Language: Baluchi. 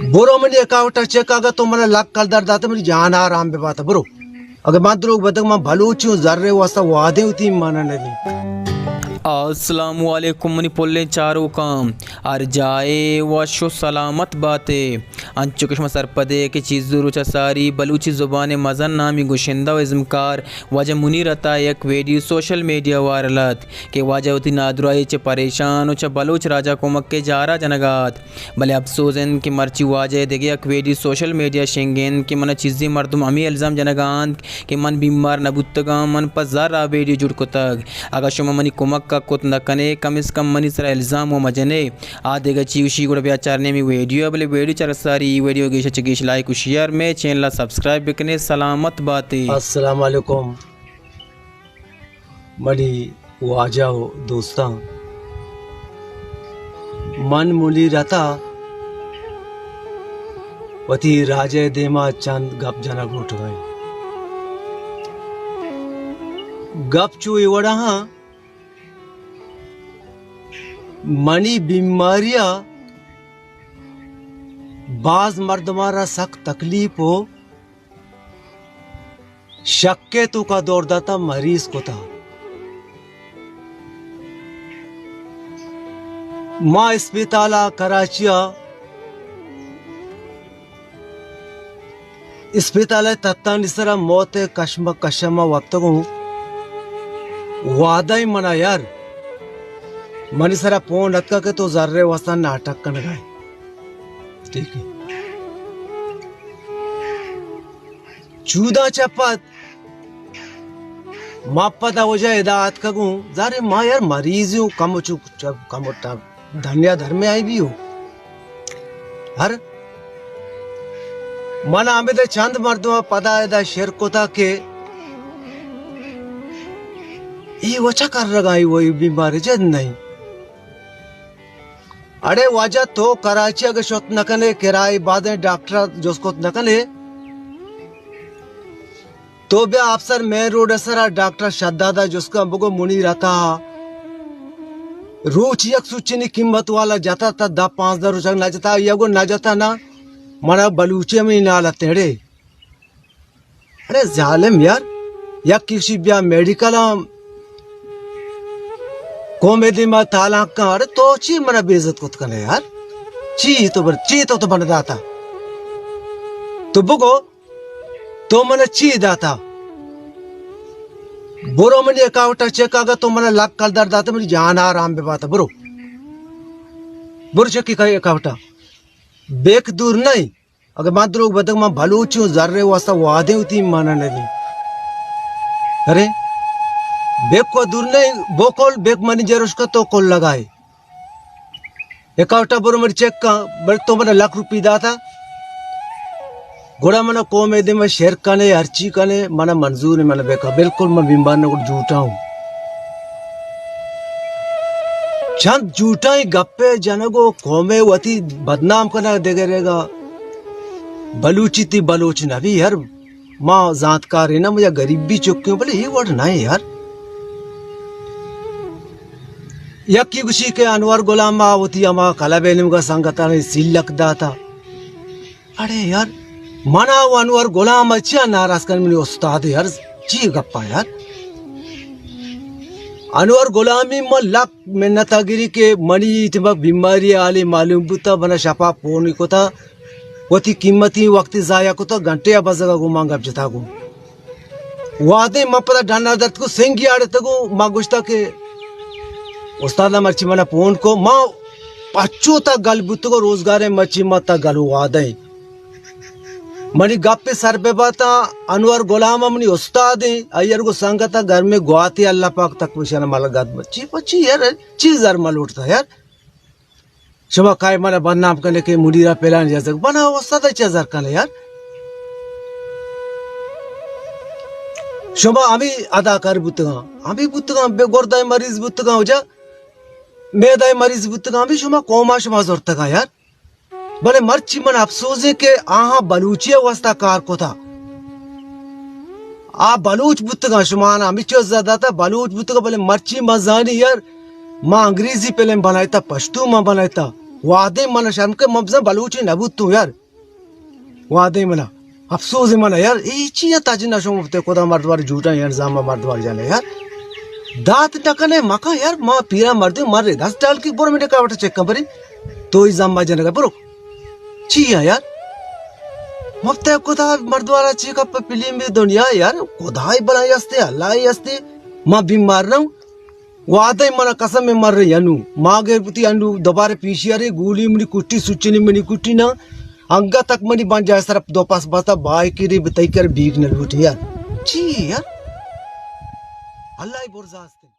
برو منی اکاؤنٹ ءَ چیک، اگاں تو منا لک کلدار داتے منی جان آرام بہ باتا، برو۔ اگہ من دروگ بتگ، من بلوچی اوں، زر ءِ واسطہ وعدے وتی ایمان ءَ نہ دیں۔ السلام علیکم منی پلیں چاروکاں، ہر جاہ ءَ وش و سلامت باتے۔ انچو کہ شما سرپدے کہ چیزو روچ ءَ ساری بلوچی زبان ءِ مزن نامی گشندہ و ازمکار واجہ منیر عطا ءِ یک ویڈیو سوشل میڈیا وائرل ات کہ واجہ وتی نادراہی چہ پریشان و چہ بلوچ راج ءَ کمک ءِ جار ءَ جنگ ءَ ات۔ بلے اپسوز انت کہ مرچی واجہ ءِ دگہ یک ویڈیو سوشل میڈیا شنگ انت کہ من ءَ چیزے مردم ہمے الزام جنگ ءَ انت کہ من بیمار نہ بوتگاں، من پہ زر ءَ ویڈیو جوڑ کتگ۔ اگاں شما منی کمک ءَ کت نہ کن ئے، کم از کم منی سر ءَ الزام و مجن ئے۔ آ دگہ چی گوشی، گڑا بیا چارنے ہمے ویڈیو ءَ، بلے ویڈیو چرگ ءَ ساری اے ویڈیو ءَ گیش ءَ چہ گیش لائک و شیئر، مئے چینل ءَ سبسکرائب بکن ئے۔ سلامت بات ئے۔ السلام علیکم۔ منی واجہ و دوستاں، من منیر عطا وتی راج ءِ دیما چند گپ جنگ لوٹگ ءَ آں۔ گپ چو اے وڑ ءَ آں، منی بیماری ءَ باز مردماں را سک تکلیف و شک ءِ توکا دور داتا، مریض کتا۔ ما اسپتال ءَ کراچی ءَ، اسپتال ءِ تھتانی سرا موت ءِ کشم کشم ءَ وپتگوں۔ وعدہ ءَ منا یار، منی سرا پون اتکا کہ تو زر ءِ واسطہ ناٹک کنگا ئے۔ ٹھیک ہے۔ چوداں چہ پد ما پدا وجہ ادا اتکگوں، زارے ما یار مریض ہوں، کم چو، کم ٹا-، دنیا دھرمے آئی بھی ہو۔ ہر من ہمیں چند مردم پدا ادا شیر کتا کہ ای وچا کر رگا، ای وہی بیمار جد نہیں۔ اڑے واجہ تو کراچی اگہ شت نہ کنے، کرائے بازیں ڈاکٹر جست کت نہ کنے، تو بیا افسر مین روڈ ءِ سرا ڈاکٹر شداد ءَ جست کن، بگو منیر عطا روچ یک سوچنی قیمت والا جتا تا، دہ پانزدہ روچگ نہ جتا، یا گو نہ جتا نا، منا بلوچی ہمیں نال اتیں اڑے۔ ارے ظالم یار، یک کسی بیا میڈیکل ہم قوم دیما تالان کن۔ ارے تو چی منا بے عزت کت کنے یار؟ چی تو بر-، چی تو تو بنا داتا؟ تو بگو، تو منا چی داتا؟ برو منی اکاؤنٹ ءَ چیک، اگاں تو منا لک کلدار داتا، منی جان آرام بہ باتا۔ برو، برو چیک کن اکاؤنٹ ءَ۔ بیک دور نہیں۔ اگہ من دروگ بتگ، من بلوچی ہوں، زر ءِ واسطہ وعدے وتی ایمان ءَ نہ دیں۔ ارے، بیک کو دور نہیں، بوکل بیک منی جروش کا تو کل لگائے۔ اکاؤنٹ ءَ برو مر چیک کن، بل تو منا لکھ روپی داتا۔ گڑا منا قوم دیما شیر کنے، ہرچی کنے، منا منظور ہے، منا بیکا۔ بالکل من بیمار نہ، گڑا جھوٹا ہوں۔ چند جھوٹائیں گپے جنگ و قومے وتی بدنام کنگ دگرے گا۔ بلوچی تی بلوچ نہ بی یار، ما زانتکارے نہ، ما یا غریبی چکیں، بلے اے وڑ نہ یار۔ یکی گوشی کہ انور غلام ما وتی ہما کلب ءِ نیمگا سنگتانی سی لکھ داتا۔ اڑے یار، منا و انور غلام ءَ چیا ناراض کن؟ منی استاد یار، چی گپا یار؟ انور غلامی ما لک منت گری کہ منی اتما بیماری حالی معلوم بوتا، منا شپا پونی کتا، وتی قیمتی وقت ضائع کتا، گھنٹے ءَ بزگا گوں من گپ جتا گوں۔ وہدے من پدا ڈنا درتگوں، سنگی آڑتگوں، ما گوشتا کہ استاد مرچی منا پون کو، ما پچو تا گل بوتگو، روزگارے مرچی ما تا گل وہدے۔ منی گپ سر بہ باتاں، انور غلام منی استاد ہیں، آئی ار گو سنگت گھر میں گواتے، اللہ پاک تک بشان ملگات۔ چی پچی یار، چی زر ملوٹتا یار؟ شما کائے منا بدنام کنے کہ منیرا پلان جزگ بنا، استاد چہ زر کنے یار؟ شما ہمیں اداکار بوتگاں، ہمیں بوتگاں، بے گردہ مریض بوتگاں، وجہ میدہ مریض بوتگاں، ہمیں شما قوما شما زرتگاں یار۔ بلے مرچی من افسوزیں کہ آہاں بلوچی ءِ واسطہ کار کتا۔ آ بلوچ بوتگاں، شما آناں ہمچو عزت داتا، بلوچ بوتگاں، بلے مرچی من زانی یار، ما انگریزی فلم بنائیتا، پشتو من بنائیتا۔ وعدے من شرم کے مبزن بلوچی نبوت تو یار۔ وعدے منا افسوس منا یار، اے چی ہے تاج نشو مفتے خدا مردوار جھوٹا یار زاما مردوار جانا یار۔ دات نکنے مکا یار، ما پیرا مردے مر رے دس ڈال کی بر میرے کاوٹ چیک کن پری۔ تو ہی زاما جنگا برو۔ چی ہے یار؟ مفتے خدا مردوارا چی کپ پلیم دنیا یار، خدا ہی بلا ہستے، اللہ ہی ہستے۔ ما بیمار نہ ہوں۔ وعدہ منا قسم مر رہی انو۔ ما گئے بتی انو دوبارہ پیشی ارے گولی منی کٹی سچنی منی کٹی نا۔ انگا تک منی بان جائے سر دو پاس بستا بائے کی ری بتائی کر بیگ نہ لوٹی یار۔ چی یار؟ اللہ ہی برزاست۔